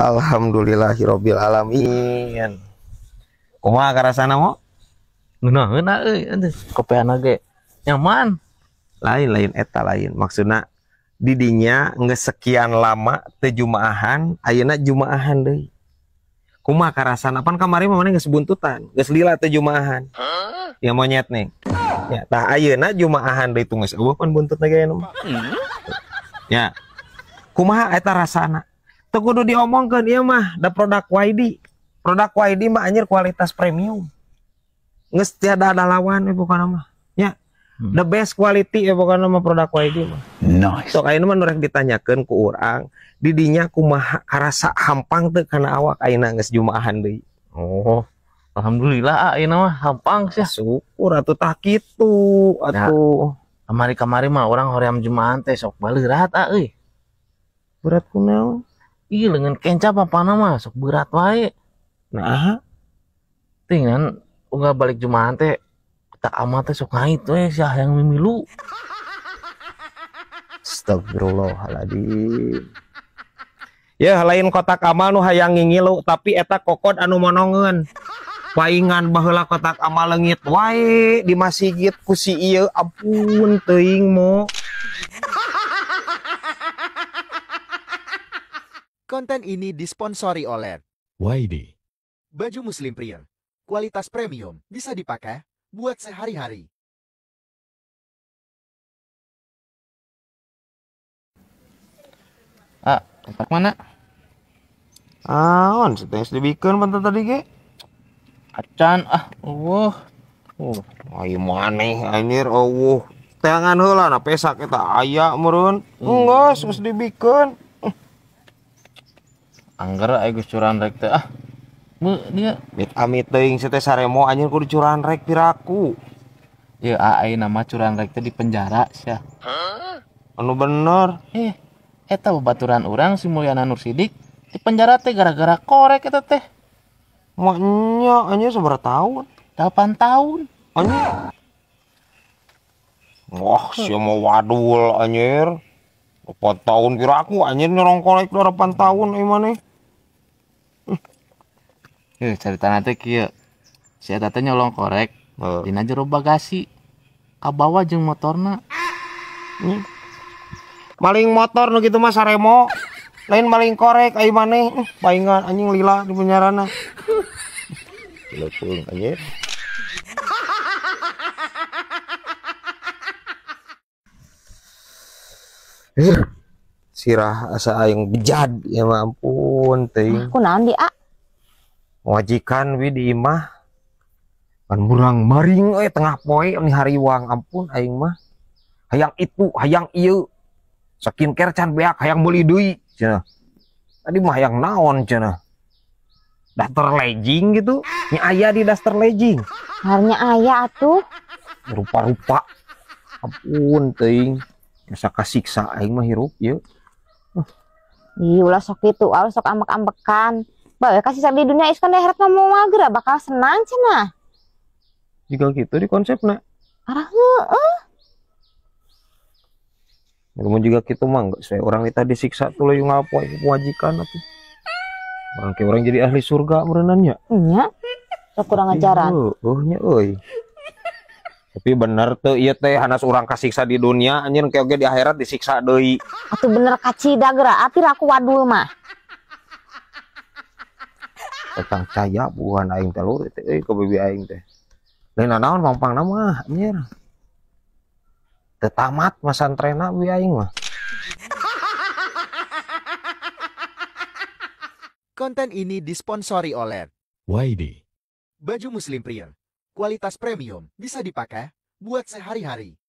Alhamdulillahirabbil alamin. Kumaha karasana mo? Ngeunah euy atuh kopeana ge nyaman. Lain-lain eta lain. Maksudna didinya geus sekian lama teu jumaahan, ayeuna jumaahan deui. Kumaha karasana? Pan kamari mah maneh geus buntutan, geus lila teu jumaahan. Ya monyet nih. Ya, tah ayeuna jumaahan deui tunggu geus eueuh pan buntutna ge aya mah. Ya. Kumaha eta rasana? Teu kudu diomongkeun ieu mah, da produk YD. Produk YD mah anjir kualitas premium. Geus tiada ada lawan we pokona mah. Ya. The best quality ya pokona mah produk YD mah. Nice. Sok ayeuna mah nu rek ditanyakeun ku urang, didinya kumaha karasa hampang teu kana awak ayeuna geus jumaahan deui. Oh, alhamdulillah ayeuna mah hampang sia. Syukur atuh tah kitu atuh. Kamari-kamari mah urang hoream jumaahan teh sok baleurat euy. Berat kunaon? Ih, leungeun kenca papana mah sok berat wae. Nah, tinggal unggal balik jumaahan teh tak amat teh sok ngait we sia hayang mimilu. Astagfirullahaladzim. Ya lain kotak amal nu hayang ngingilu tapi eta kokod anu monongeun. Paingan baheula kotak amal leungit wae di masjid ku si ieu ampun teuing mo. Konten ini disponsori oleh YD. Baju Muslim Pria, kualitas premium, bisa dipakai buat sehari-hari. Ah, tempat mana? Aon, setes dibikeun pantat tadi ge. Acan ah, eueuh. Ai maneh anjir eueuh. Teangan heula na pesak eta aya meureun. Enggeus geus dibikeun. Angger aya geus curahan rek teh ah. Beuh dia. Amit-amit teuing si teh saremo anjir kudu curahan rek piraku. Ieu ayeuna mah curahan rek teh di penjara sia. Anu bener. Eta babaturan urang si Mulyana Nur Sidik di penjara teh gara-gara korek eta teh. Maknya anjir sabaraha tahun? 8 tahun. Anjir. Wah, sia mah wadul anjir. 8 tahun piraku anjir nyorong korek 8 tahun euy maneh. Caritana teh kieu. Si eta teh nyolong korek dina jero bagasi. Kabawa jeung motorna. Maling motor nu kitu mah saremo. Lain maling korek ai maneh. Paingan anjing lila di penjarana. Leupeung anjir. Sirah asa aing bejad ya ampun teuing. Kunaon di a? Majikan wi di imah kan murang maring euy tengah poe ni hariwang ampun aing mah. Hayang itu, hayang ieu. Skincare can beak hayang meuli deui cenah. Tadi mah hayang naon cenah. Daster legging gitu. Nya aya di daster legging. Harnya aya atuh. Rupa-rupa. Ampun teuing. Asa kasiksa aing mah hirup ieu. Ih, ulah sok kitu, ulah sok ambek-ambekan. Bae kasih di dunia is kan akhirat mah moal geura bakal senang cenah. Jika gitu di konsepna. Arah heueuh. Mun juga kitu mah geus we urang kita disiksa tuluy ngapoe kewajikan atuh. Orang ke orang jadi ahli surga meureunnan nya. Nya. Sok kurang ajaran. Heueuh nya euy. Tapi bener teu ieu teh hanas urang kasiksa di dunia anjeun ke oge di akhirat disiksa deui. Atuh bener kacida geura apir aku wadul mah. Tetang caya bukan aing teh lur teh euy ka bibi aing teh. Lain naon pangpangna mah anjir. Teu tamat masantrena bibi aing mah. Konten ini disponsori oleh YD. Baju Muslim Pria, kualitas premium, bisa dipakai buat sehari-hari.